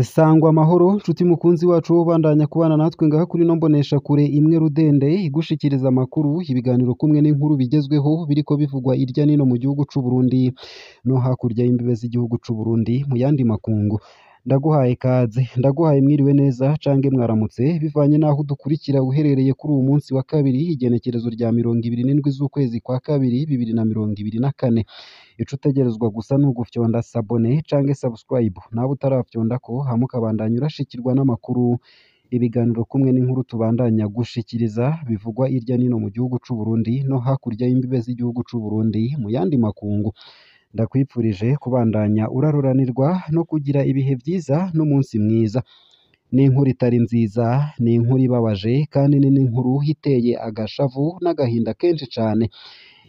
Sangwa amahoro nshuti mukunzi wacu ubandanya kubana natwe ngaha kuri ino mboneshakure imwe rudende igushikiriza amakuru, ibiganiro kumwe n'inkuru bigezweho biriko bivugwa irya nino mu gihugu c'u Burundi no hakurya y'imbibe z'igihugu c'u Burundi mu yandi makungu. Ndaguhaye kaze, ndaguhaye mwiriwe neza cange mwaramutse bivanye naho udukurikira uherereye kuri uwu munsi wa kabiri, igenekerezo rya 27 z'ukwezi kwa kabiri 2024. Ico utegerezwa gusa ni ugufyonda sabone cange subscribe, nawe utarafyondako hama ukabandanya urashikirwa n'amakuru, ibiganiro kumwe n'inkuru tubandanya gushikiriza bivugwa irya nino mu gihugu c'u Burundi no hakurya y'imbibe z'igihugu c'u Burundi mu yandi makungu. Ndakwipfurije kubandanya uraruranirwa no kugira ibihe vyiza n'umunsi mwiza. Ni inkuru itari nziza, ni inkuru ibabaje kandi ni n'inkuru iteye agashavu n'agahinda kenshi cane.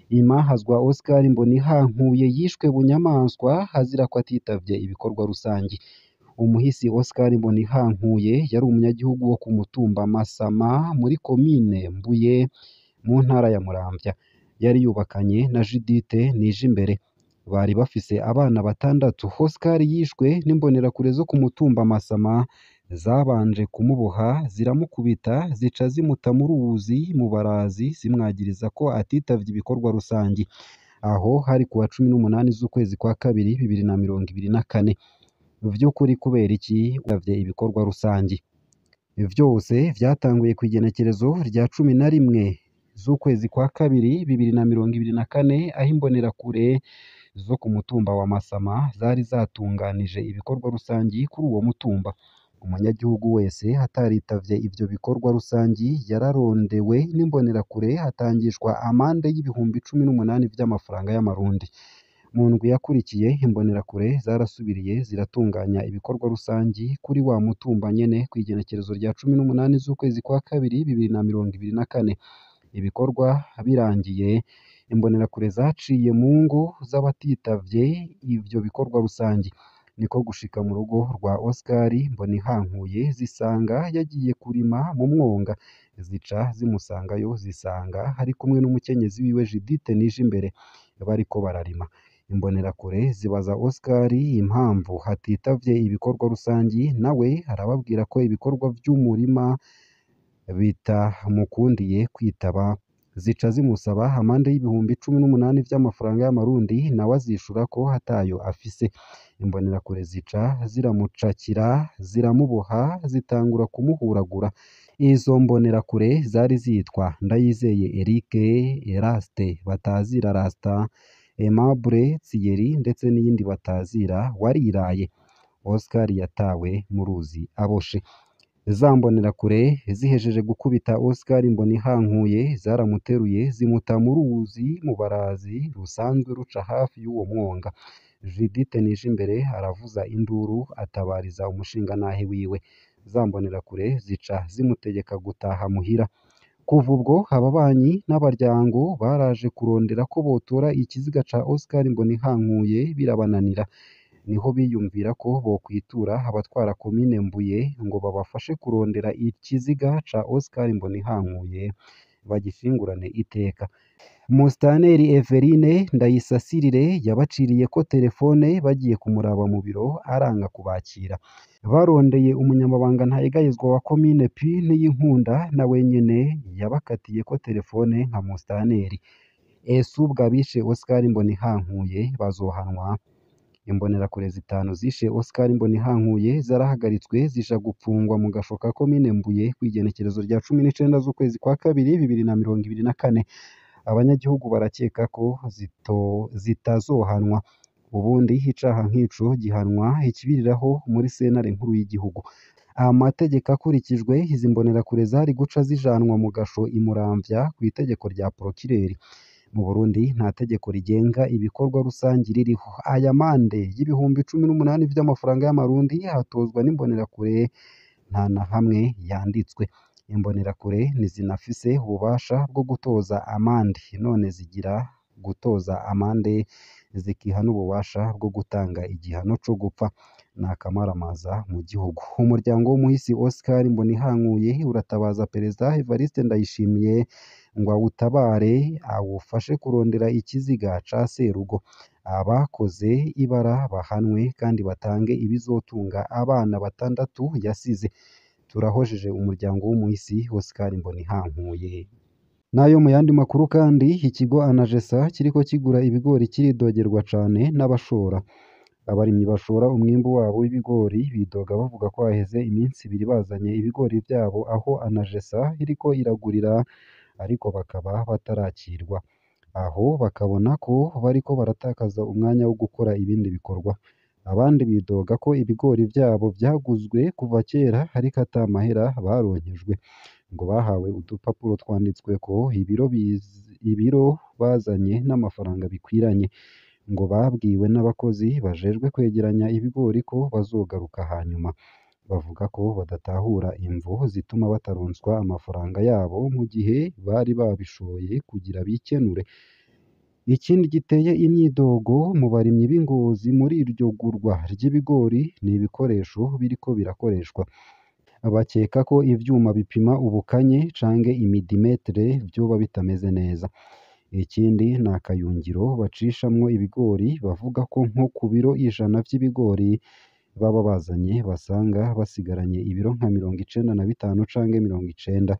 Imahazwa Oscar Mbonihankuye yishwe bunyamaswa azira ko atitavye ibikorwa rusangi. Umuhisi Oscar Mbonihankuye yari umunyagihugu wo ku mutumba Masama muri komine Mbuye mu ntara ya Muramvya. Yari yubakanye na Judithe Nijimbere. Bari bafise abana batandatu. Oscar yishwe n'imbonerakure zo ku mutumba Masama zabanje kumuboha ziramukubita zica zimuta mu ruzi mu barazi zimwagiriza ko atitavye ibikorwa rusangi. Aho hari kuwa 18 z'ukwezi kwa kabiri 2024. Vy'ukuri kubera iki utavye ibikorwa rusangi? Vyose vyatanguye kw'igenekerezo rya 11 z'ukwezi kwa kabiri 2024, aho imbonerakure zo ku mutumba wa Masama zari zatunganije ibikorwa rusangi kuri uwo mutumba. Umunyagihugu wese ataritavye ivyo bikorwa rusangi yararondewe n'imbonerakure hatangishwa amande y'ibihumbi 18 vy'amafaranga y'amarundi. Mu ndwi yakurikiye imbonerakure zarasubiriye ziratunganya ibikorwa rusangi kuri wa mutumba nyene kw'igenekerezo rya 18 z'ukwezi kwa kabiri 2024. Ibikorwa birangiye, imbonerakure zaciye mu ngo z'abatitavye ivyo bikorwa rusangi. Niko gushika mu rugo rwa Oscar Mbonihankuye zisanga yagiye kurima mu mwonga, zica zimusangayo zisanga ari kumwe n'umukenyezi wiwe Judithe Nijimbere bariko bararima. Imbonerakure zibaza Oscar impamvu hatitavye ibikorwa rusangi, nawe arababwira ko ibikorwa vy'umurima bitamukundiye kwitaba. Zica zimusaba amande y'ibihumbi 18 vy'amafaranga y'amarundi, nawe azishura ko atayo afise. Imbonerakure zica ziramucakira ziramuboha zitangura kumuhuragura. Izo mbonerakure zari zitwa Ndayizeye Eric, Eraste Batazira Rasta, Aimable Thierry ndetse n'iyindi batazira Wariraye. Oscar yatawe mu ruzi aboshe. Za mbonerakure zihejeje gukubita Oscar Mbonihankuye zaramuteruye zimuta mu ruzi mu barazi rusanzwe ruca hafi y'uwo mwonga. Judithe Nijimbere aravuza induru atabariza umushingantahe wiwe. Za mbonerakure zica zimutegeka gutaha muhira. Kuva ubwo ababanyi n'abaryango baraje kurondera ko botora ikiziga ca Oscar Mbonihankuye birabananira. Niho biyumvira ko bokwitura abatwara komine Mbuye ngo babafashe kurondera ikiziga ca Oscar Mbonihankuye bagishingurane iteka. Mustaneri Everine Ndayisasirire yabaciriye ko telefone bagiye kumuraba mu biro aranga kubakira. Barondeye umunyamabanga ntayegayezwa wa komine P Niyinkunda na wenyene yabakatiye ko telefone nka mustaneri. Ese ubwo abishe Oscar Mbonihankuye bazohanwa? Imbonerakure zitanu zishe Oscar Mbonihankuye zarahagaritswe zija gupfungwa mu gasho ka komine Mbuye kw'igenekerezo rya 19 z'ukwezi kwa kabiri 2024. Abanyagihugu barakeka ko zitazohanwa. Ubundi icaha nk'ico gihanwa ikibiriraho muri sentare nkuru y'igihugu. Amategeko akurikijwe, izi mbonerakure zari guca zijanwa mu gasho i Muramvya kw'itegeko rya prokireri. Mu Burundi nta tegeko rigenga ibikorwa rusangi ririho. Aya mande y'ibihumbi 18 vy'amafaranga y'amarundi atozwa n'imbonerakure nta na hamwe yanditswe. Imbonerakure ntizinafise ububasha bwo gutoza amande, none zigira gutoza amande zikiha n'ububasha bwo gutanga igihano co gupfa. Ni akamaramaza mu gihugu. Umuryango w'umuhisi Oscar Mbonihankuye uratabaza Perezida Evariste Ndayishimiye ngo awutabare awufashe kurondera ikiziga ca Serugo. Abakoze ibara bahanwe kandi batange ibizotunga abana 6 yasize. Turahojeje umuryango w'umuhisi Oscar Mbonihankuye. Nayo mu yandi makuru kandi, ikigo Anagesa kiriko kigura ibigori kiridogerwa cane n'abashora. Abarimyi bashora umwimbu wabo w'ibigori bidoga bavuga ko haheze iminsi ibiri bazanye ibigori vyabo aho Anagesa iriko iragurira, ariko bakaba batarakirwa. Aho bakabona ko bariko baratakaza umwanya wo gukora ibindi bikorwa. Abandi bidoga ko ibigori vyabo vyaguzwe kuva kera ariko ata mahera baronkejwe, ngo bahawe udupapuro twanditsweko ibiro bazanye n'amafaranga bikwiranye. Ngo babwiwe n'abakozi bajejwe kwegeranya ibigori ko bazogaruka hanyuma. Bavuga ko badatahura imvo zituma bataronswa amafaranga yabo mu gihe bari babishoye kugira bikenure. Ikindi giteye imyidogo mu barimyi b'i Ngozi muri iryo gurwa ry'ibigori ni ibikoresho biriko birakoreshwa. Bakeka ko ivyuma bipima ubukanye canke imidimetre vyoba bitameze neza. Ikindi ni akayungiro bacishamwo ibigori, bavuga ko nko ku biro 100 vy'ibigori baba bazanye basanga basigaranye ibiro nka 95 canke 90,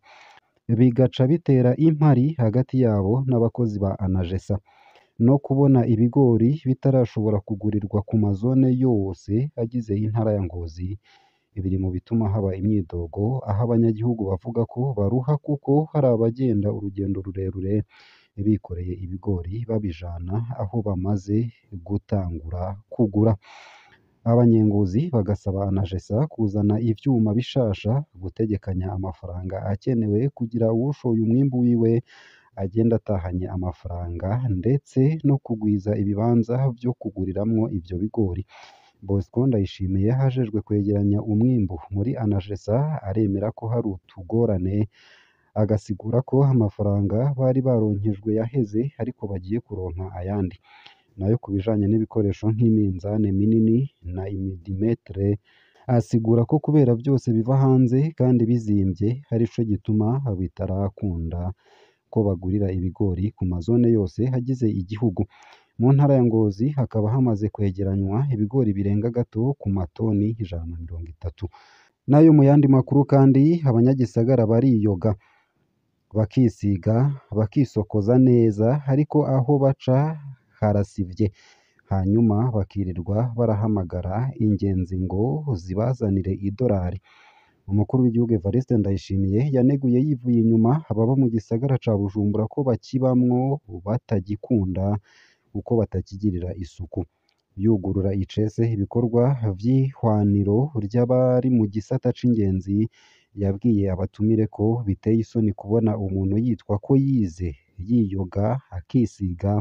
bigaca bitera impari hagati yabo n'abakozi ba Anagesa. No kubona ibigori bitarashobora kugurirwa ku mazone yose agize intara ya Ngozi biri mu bituma haba imyidogo, aho abanyagihugu bavuga ko baruha kuko hari abagenda urugendo rurerure bikoreye ibigori babijana aho bamaze gutangura kugura. Abanyengozi bagasaba Anagesa kuzana ivyuma bishasha, gutegekanya amafaranga akenewe kugira uwushoye umwimbu wiwe agende atahanye amafaranga, ndetse no kugwiza ibibanza vyo kuguriramwo ivyo bigori. Bosco Ndayishimiye ajejwe kwegeranya umwimbu muri Anagesa aremera ko hari utugorane, agasigura ko amafaranga bari baronkejwe yaheze ariko bagiye kuronka ayandi. Nayo ku bijanye n'ibikoresho nk'iminzane minini na imidimetre, asigura ko kubera vyose biva hanze kandi bizimvye arico gituma bitarakunda ko bagurira ibigori ku mazone yose agize igihugu. Mu ntara ya Ngozi hakaba hamaze kwegeranywa ibigori birenga gato ku matoni 130. Nayo mu yandi makuru kandi, abanyagisagara bariyoga, bakisiga, bakisokoza neza, ariko aho baca harasivye, hanyuma bakirirwa barahamagara ingenzi ngo zibazanire idolari. Umukuru w'igihugu Evariste Ndayishimiye yaneguye yivuye inyuma ababa mu gisagara ca Bujumbura ko bakibamwo batagikunda kuko batakigirira isuku. Yugurura icese ibikorwa vy'ihwaniro ry'abari mu gisata c'ingenzi, yabwiye abatumire ko biteye isoni kubona umuntu yitwa ko yize yiyoga, akisiga,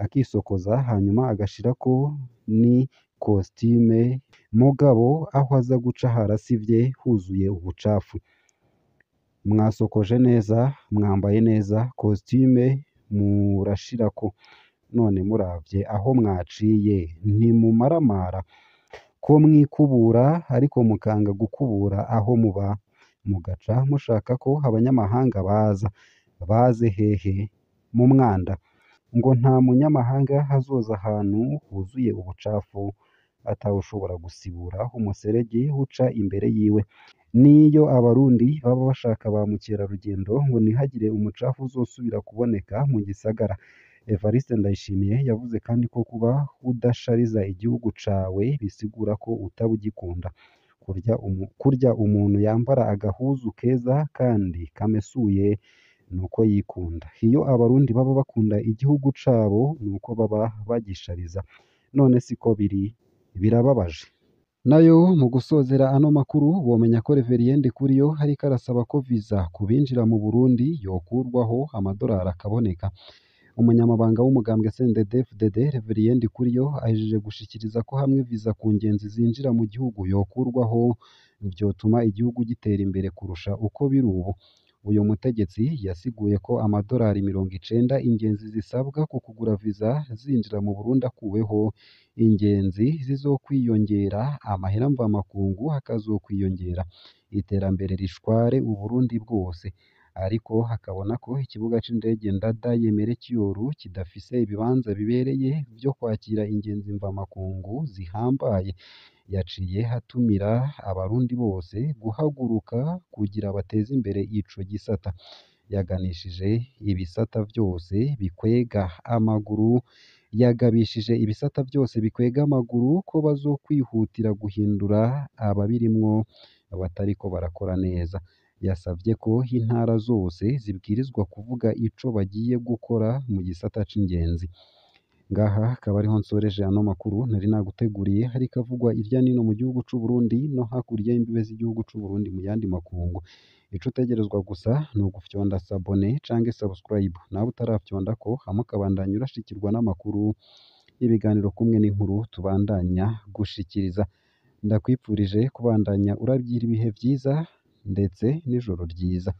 akisokoza, hanyuma agashirako ni kositime, mugabo aho aza guca harasivye huzuye ubucafu. Mwasokoje neza, mwambaye neza, kositime murashirako, none muravye aho mwaciye ntimumaramara ko mwikubura ariko mukanga gukubura aho muba, mugaca mushaka ko abanyamahanga baza. Baze hehe? Mu mwanda. Ngo nta munyamahanga azoza ahantu huzuye ubucafu atawushobora gusibura umuserege uca imbere yiwe. N'iyo abarundi baba bashaka ba mukerarugendo ngo ntihagire umucafu uzosubira kuboneka mu gisagara. Evariste Ndayishimiye yavuze kandi ko kuba udashariza igihugu cawe bisigura ko utaba ugikunda. Kurya umuntu yambara agahuzu keza kandi kamesuye nuko yikunda. Iyo abarundi baba bakunda igihugu cabo nuko baba bagishariza. None siko biri, birababaje. Nayo mu gusozera ano makuru womenya ko Reverien Ndikuriyo ariko arasaba ko visa ku binjira mu Burundi yokurwaho amadolari akaboneka. Umunyamabanga w'umugambwe CNDD-FDD Reverien Ndikuriyo ahejeje gushikiriza ko hamwe visa ku ngenzi zinjira mu gihugu yokurwaho vyotuma igihugu gitera imbere kurusha uko biri ubu. Uyo mutegetsi yasiguye ko amadolari 90 ingenzi zisabwa ku kugura visa zinjira mu Burundi akuweho, ingenzi zizokwiyongera, amahera mvamakungu akazokwiyongera, iterambere rishware Uburundi bwose. Ariko akabona ko ikibuga c'indege Ndadaye Melchior kidafise ibibanza bibereye vyo kwakira ingenzi mvamakungu zihambaye. Yaciye atumira abarundi bose guhaguruka kugira bateze imbere ico gisata. Yaganishije ibisata vyose bikwega amaguru yagabishije ibisata vyose bikwega amaguru ko bazokwihutira guhindura ababirimwo batariko barakora neza. Yasavye ko intara zose zibwirizwa kuvuga ico bagiye gukora mu gisata c'ingenzi. Ngaha akaba ariho nsoreje ano makuru nari naguteguriye, hariko avugwa irya nino mu gihugu c'u Burundi no hakurya y'imbibe z'igihugu c'u Burundi mu yandi makungu. Ico utegerezwa gusa ni ugufyonda s'abonner canke subscribe, nawe utarafyondako hama ukabandanya urashikirwa n'amakuru, ibiganiro kumwe n'inkuru tubandanya gushikiriza. Ndakwipfurije kubandanya uragira ibihe vyiza ndetse n'ijoro ryiza.